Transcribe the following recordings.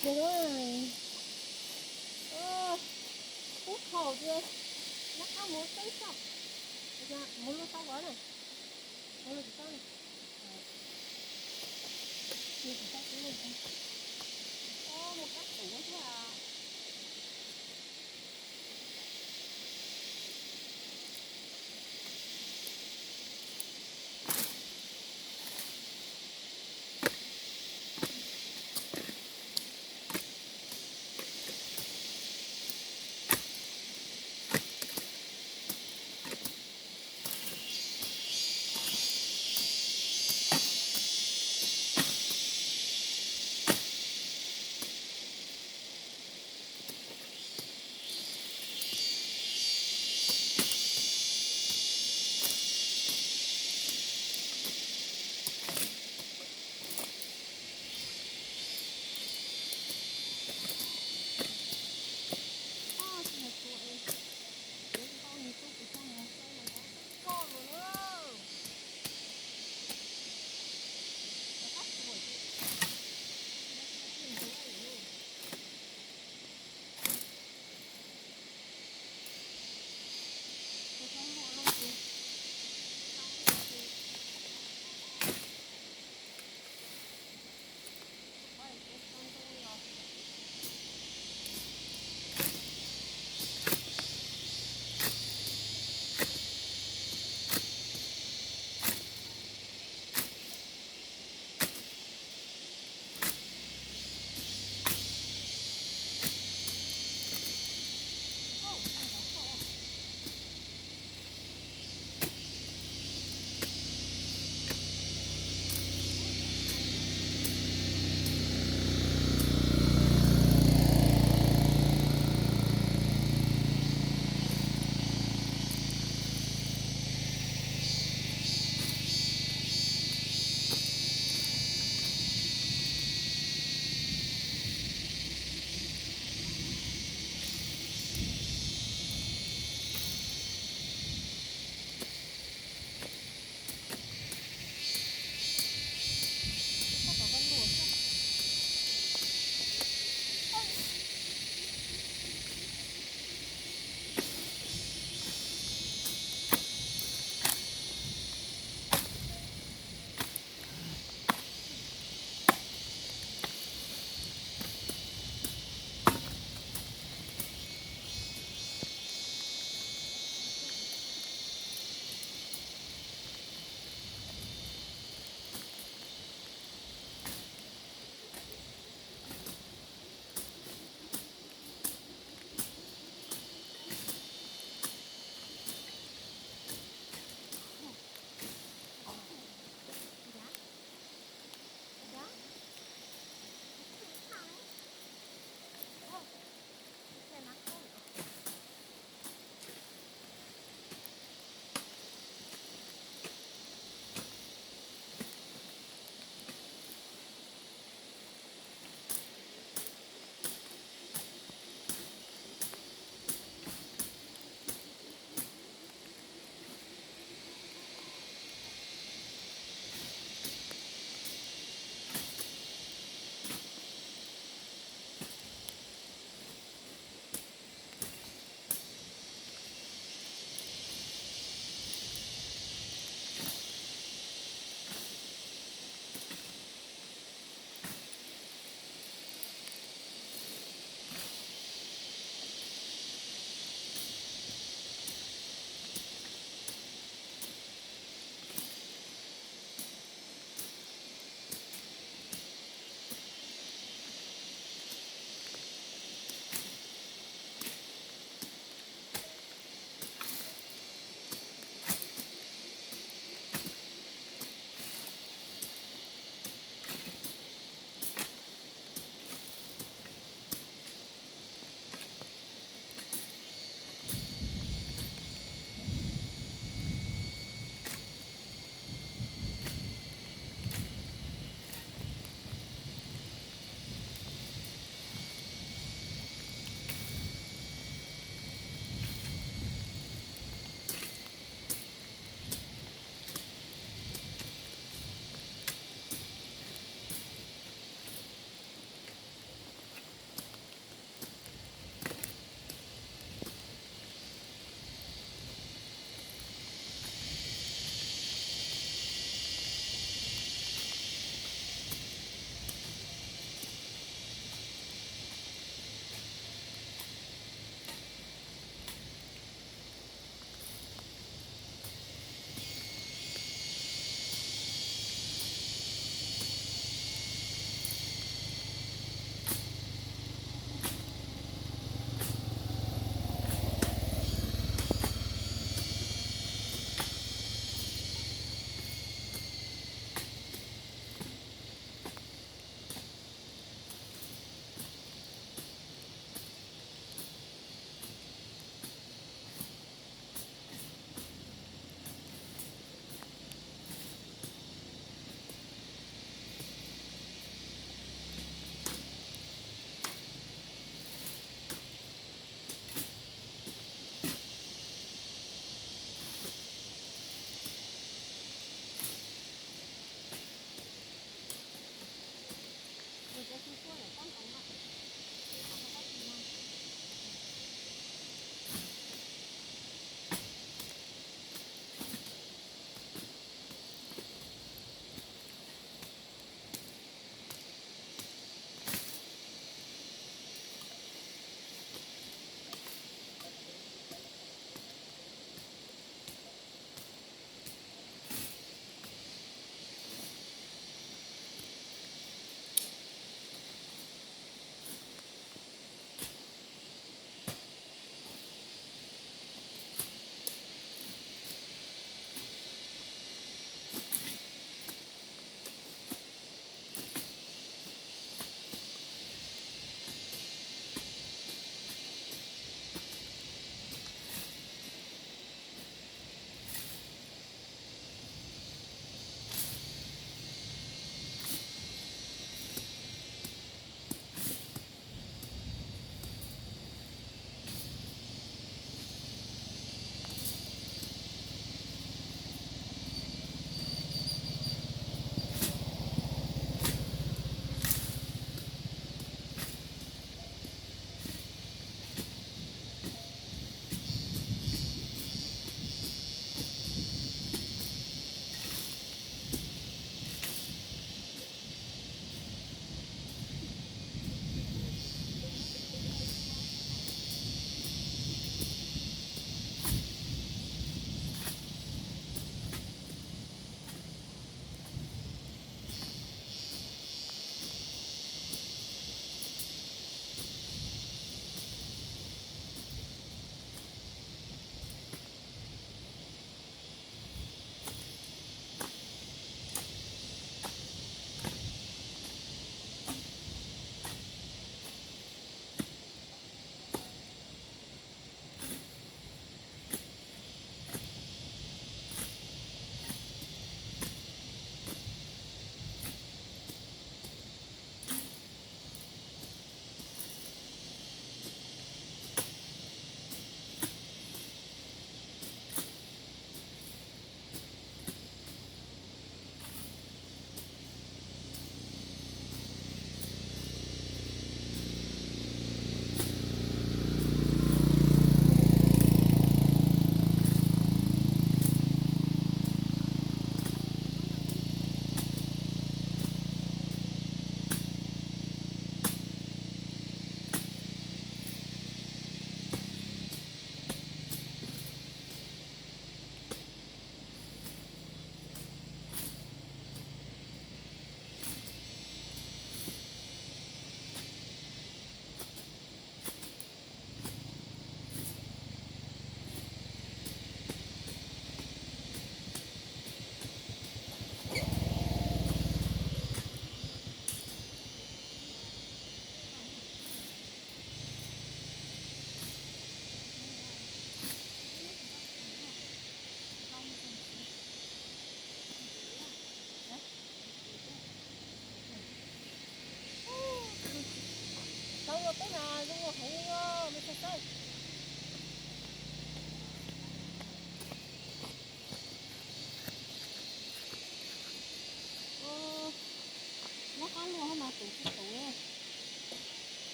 Ub, khaus tias nab qab mus teb tso, mus luaj tau vov na, mus luaj tsis tau na, mus tsis tau, mus kab tuv thiab.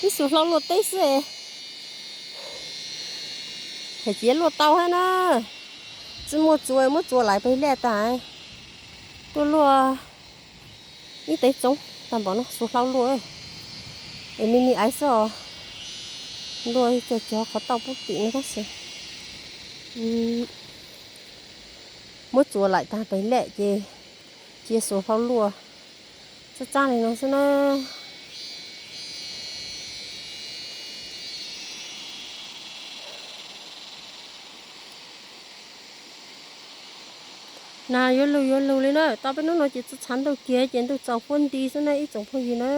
Ib xus hlau luaj teb xwb es, hais tias luaj tau hab na. Tsi muaj txuas, muab txuas laiv pem laj tas, tuaj luaj ib teev txoov tag npaum no xus hlau luaj, es me me aiv xwb os. Luaj cov cov qhov tauj pub tim no tab sis muab txuas laiv tag pem laj ces cia xus hlau luaj txaj txaj li no xwb na. Nag yuav lug yuav lug li na, tau peb hnub no ces txav ntuj kiag ces ntuj tsaus fuab nti xwb na ib tsoom phooj ywg na.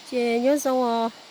Ces nyob zoo os.